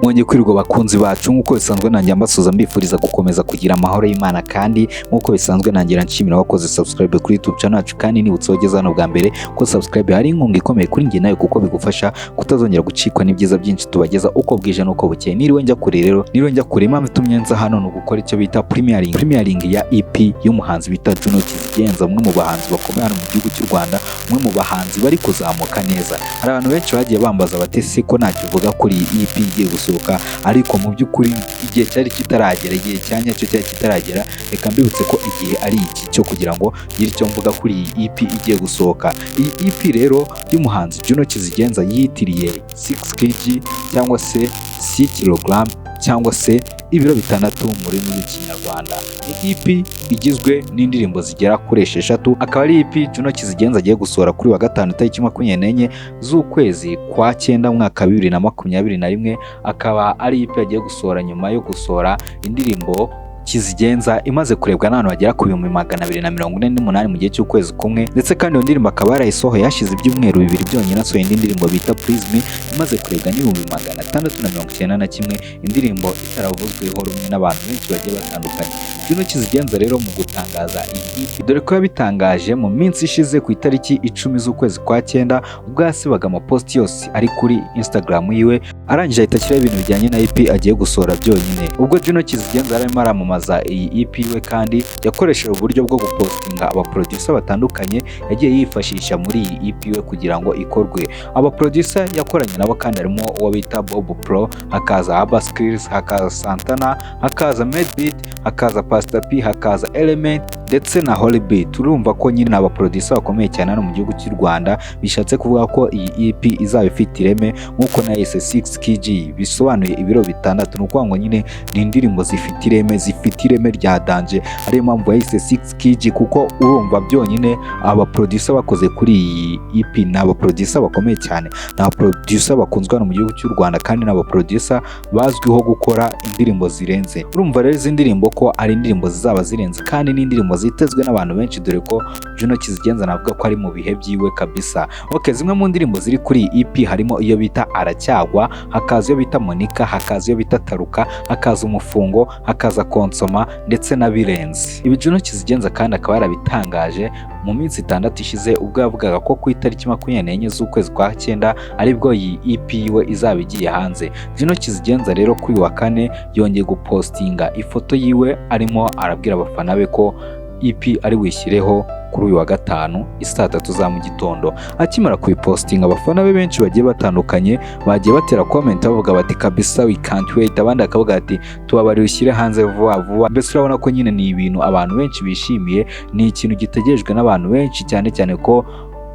Mwongeye kwirirwa bakunzi bacu, nk'uko bisanzwe nanjye mbasuhuza, mbifuriza gukomeza kugira amahoro y'Imana. Kandi nk'uko bisanzwe nangira nshimira wakoze subscribe kuri YouTube channel yacu, kandi nibutse wageze hano bwa mbere ko subscribe hari inkunga ikomeye kuri njye nawe, kuko bigufasha kutazongera gucikwa n'ibyiza byinshi tubageza uko bwije n'uko bukeye. Niriwe njya kure rero, niriwe njya kure. Impamvu itumye nza hano ni ugukora icyo bita premiering ya EP y'umuhanzi bita Juno Kizigenza, umwe mu bahanzi bakomeye hano mu gihugu cy'u Rwanda, umwe mu bahanzi bari kuzamuka neza. Hari abantu benshi bagiye bambaza bati: "Se ko ntacyo uvuga kuri iyi EP igiye gusohoka?" Ariko mu by'ukuri igihe cyari kitaragera, igihe cya nyacyo cyari kitaragera. Reka mbibutse ko igihe ari iki cyo kugira ngo ngire icyo mvuga kuri iyi EP igiye gusohoka. Iyi EP rero y'umuhanzi Juno Kizigenza yitiriye 6 kg cyangwa se 6 kg cyangwa se ibiro 6 mu rurimi rw'Ikinyarwanda. Ni EP igizwe n'indirimbo zigera kuri 6, akaba ari EP Juno Kizigenza agiye gusohora kuri wa gatanu tariki 24 z'ukwezi kwa cyenda mwaka 2021. Akaba ari EP agiye gusohora nyuma yo gusohora indirimbo Kizigenza imaze kurebwa n'abantu bagera ku 248,000 mu gihe cy'ukwezi kumwe. Ndetse kandi iyo ndirimbo akaba yarayisohoye hashize ibyumweru 2 byonyine asohoye indi ndirimbo bita Prism imaze kurebwa n'691,000, indirimbo itaravuzweho rumwe n'abantu benshi bagiye batandukanye. Juno Kizigenza rero mu gutangaza iyi EP, dore ko yabitangaje mu minsi ishize ku itariki 10 z'ukwezi kwa cyenda, ubwo yasibaga amaposti yose ari kuri Instagram yiwe, arangije ahita ashyiraho ibintu bijyanye na EP agiye gusohora byonyine. Ubwo Juno Kizigenza yarimo aramamaza iyi EP we, kandi yakoresheje uburyo bwo gupostinga abaproducer batandukanye yagiye yifashisha muri iyi EP we kugira ngo ikorwe. Abaproducer yakoranye nabo kandi harimo uwo bita Bob Pro, hakaza Abba Skills, hakaza Santana, hakaza Medbeat, hakaza Pastor P, hakaza Element ndetse na Holy Beat. Urumva ko nyine ni abaproducer bakomeye cyane hano mu gihugu cy'u Rwanda. Bishatse kuvuga ko iyi EP izaba ifite ireme nk'uko nayise 6 kg, bisobanuye ibiro 6. Ni ukuvuga ngo nyine ni indirimbo zifite ireme, zifite ireme rya danger, ariyo mpamvu yayise 6 kg, kuko urumva byonyine abaproducer bakoze kuri iyi EP ni abaproducer bakomeye cyane, ni abaproducer bakunzwe hano mu gihugu cy'u Rwanda, kandi ni abaproducer bazwiho gukora indirimbo zirenze. Urumva rero izi ndirimbo ko ari indirimbo zizaba zirenze, kandi ni indirimbo zitezwe n'abantu benshi, dore ko Juno Kizigenza navuga ko ari mu bihe byiwe kabisa. Okay, zimwe mu ndirimbo ziri kuri iyi EP harimo iyo bita Aracyagwa, hakaza iyo bita Monica, hakaza iyo bita Taruka, hakaza Umufungo, hakaza Konsoma ndetse na Birenze. Ibi Juno Kizigenza kandi akaba yarabitangaje mu minsi 6 ishize, ubwo yavugaga ko ku itariki 24 z'ukwezi kwa cyenda aribwo iyi EP yiwe izaba igiye hanze. Juno Kizigenza rero kuri uyu wa kane yongeye gupostinga ifoto yiwe arimo arabwira abafana be ko EP ari wishyireho kuri uyu wa gatanu isaa 3 za mu gitondo. Akimara kuyipostinga, abafana be benshi bagiye batandukanye bagiye batera comment bavuga bati: "Kabisa we can't wait." Abandi bakavuga ati: "Tubabarire ushyire hanze vuba vuba." Mbese urabona ko nyine ni ibintu abantu benshi bishimiye, ni ikintu gitegerejwe n'abantu benshi, cyane cyane ko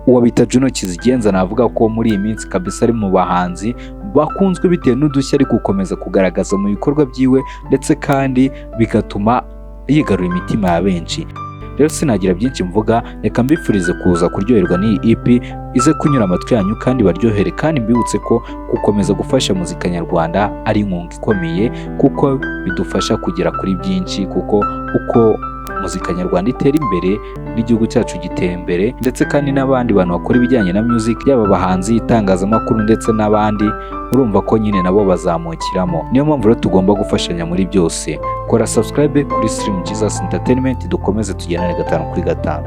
uwo bita Juno Kizigenza navuga ko muri iyi minsi kabisa ari mu bahanzi bakunzwe bitewe n'udushya ari gukomeza kugaragaza mu bikorwa byiwe, ndetse kandi bigatuma yigarura imitima ya benshi. Rero sinagira byinshi mvuga, reka mbifurize kuza kuryoherwa n'iyi EP, ize kunyura amatwi yanyu kandi baryohere. Kandi mbibutse ko gukomeza gufasha muzika nyarwanda ari inkunga ikomeye, kuko bidufasha kugera kuri byinshi, kuko uko muzika nyarwanda itera imbere n'igihugu cyacu gitera imbere, ndetse kandi n'abandi bantu bakora ibijyanye na music, yaba abahanzi, itangazamakuru ndetse n'abandi, urumva ko nyine nabo bazamukiramo. Niyo mpamvu rero tugomba gufashanya muri byose. Kora subscribe kuri Stream Jesus Entertainment, dukomeze tugendane gatanu kuri gatanu.